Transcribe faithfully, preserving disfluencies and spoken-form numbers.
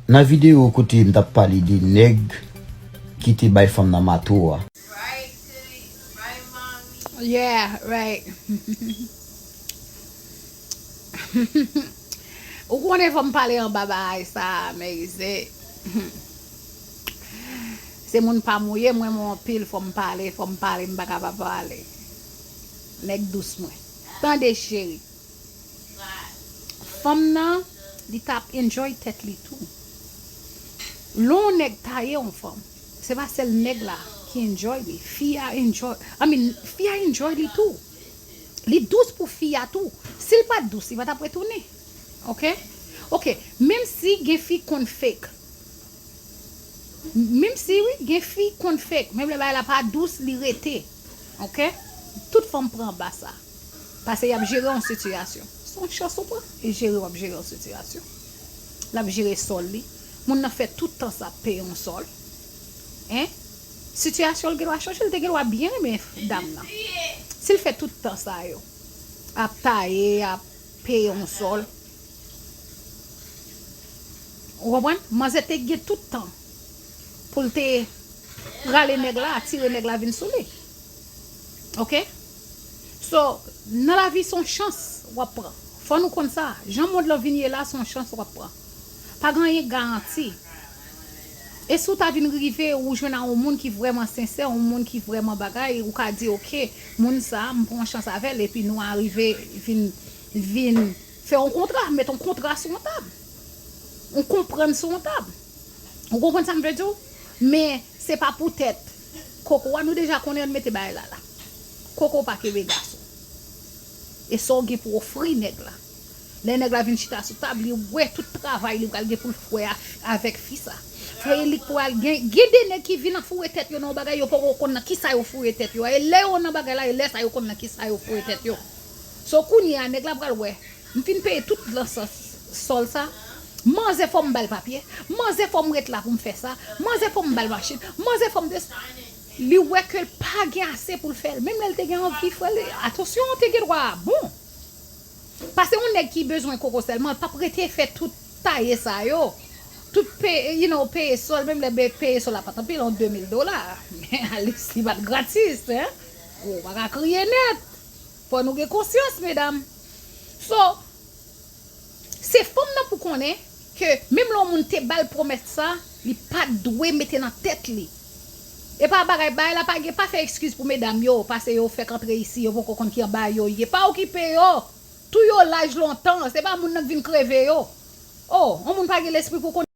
Nan videyo kote m t ap pale de nèg ki te bay fanm nan mato a. Yeah, right. Ou konnen fò m pale anba bagay sa, men se se moun pa m ou ye, mwen mwen anpil, fò m pale, fò m pale, m pa ka pa pale. Nèg dous mwen. Tande cheri. Fanm nan, li t ap enjoy tèt li tou. Lè yon nèg taye yon fanm, se pa sèl nèg la ki enjoy li. Fi a enjoy, I mean, fi a enjoy li tou. Li dous pou fi a tou. Si l pa t dous, li pa t ap retounen. Oke? Oke, menm si gen fi konn fake. Menm si wi, gen fi konn fake, menm lè bagay la pa dous, li rete. Oke? Tout fanm pran anba sa. Paske y ap jere yon sitiyasyon. Se yon chans ou pran, e jere w ap jere yon sitiyasyon. L ap jere sòl li. Moun nan fè tout tan sa ap peye yon sòl. Hein? Sitiyasyon l gen dwa chanje, l te gen dwa byen renmen dam nan. Si l fè tout tan sa yo, ap taye, ap peye yon sòl. Ou konprann? Manzè te gen tout tan pou l te rale nèg la, atire nèg la vin sou li. Oke? So, nan lavi se yon chans w ap pran. Fò nou konn sa. Jan mond lan vin ye la, se yon chans w ap pran. Pa gen anyen garanti. E si w ta vin rive, ou jwenn a yon moun ki vrèman sensè, yon moun ki vrèman bagay, ou ka di, oke, moun sa, m pran yon chans avè l, epi nou arive vin, vin fè yon kontra, met yon kontra sou yon tab. Yon konprann sou yon tab. Ou konprann sa m vle di w? Men, se pa poutèt koko a, nou deja konnen yo mete bagay la la. Koko pa kenbe gason. E sa w gen pou ofri nèg la. Lè nèg la vin chita sou tab, li wè tout travay li pral gen pou l fè avèk fi sa. Fè li pral gen, gen de nèg ki vin ap foure tèt yo nan yon bagay, yo poko konn nan kisa yo foure tèt yo a. E lè yo nan bagay la, e lè sa yo konn nan kisa yo foure tèt yo. So, kounye a, nèg la pral wè. M fin peye tout lansans sòl sa. Manzè fò m ba l papye. Manzè fò m ret la pou m fè sa. Manzè fò m ba l machin. Manzè fò m des. Li wè ke l pa gen ase pou l fè l. Menm lè l te gen anvi, frè, li, atansyon, te gen dwa bon. Paske yon nèg ki bezwen koko sèlman, l p ap rete fè tout taye sa yo. Tout peye, you know, peye sòl, menm lè be- peye sòl la pa t anpil, yon de mil dola. Men Alice, li pa t gratis, hein. Ou pa ka kriye nèt. Fò nou gen konsyans, medam. So, se fanm nan pou konnen ke menm lè yon moun te ba l pwomès sa, li pa t dwe mete nan tèt li. E pa bagay, bagay la pa gen, pa fè ekskiz pou medam yo, paske yo fèk antre isi, yo poko konn ki anba yo ye. Pa okipe yo. Tou yo laj lontan, se pa moun nan k vin kreve yo. Oh, yon moun pa gen lespri pou konnen.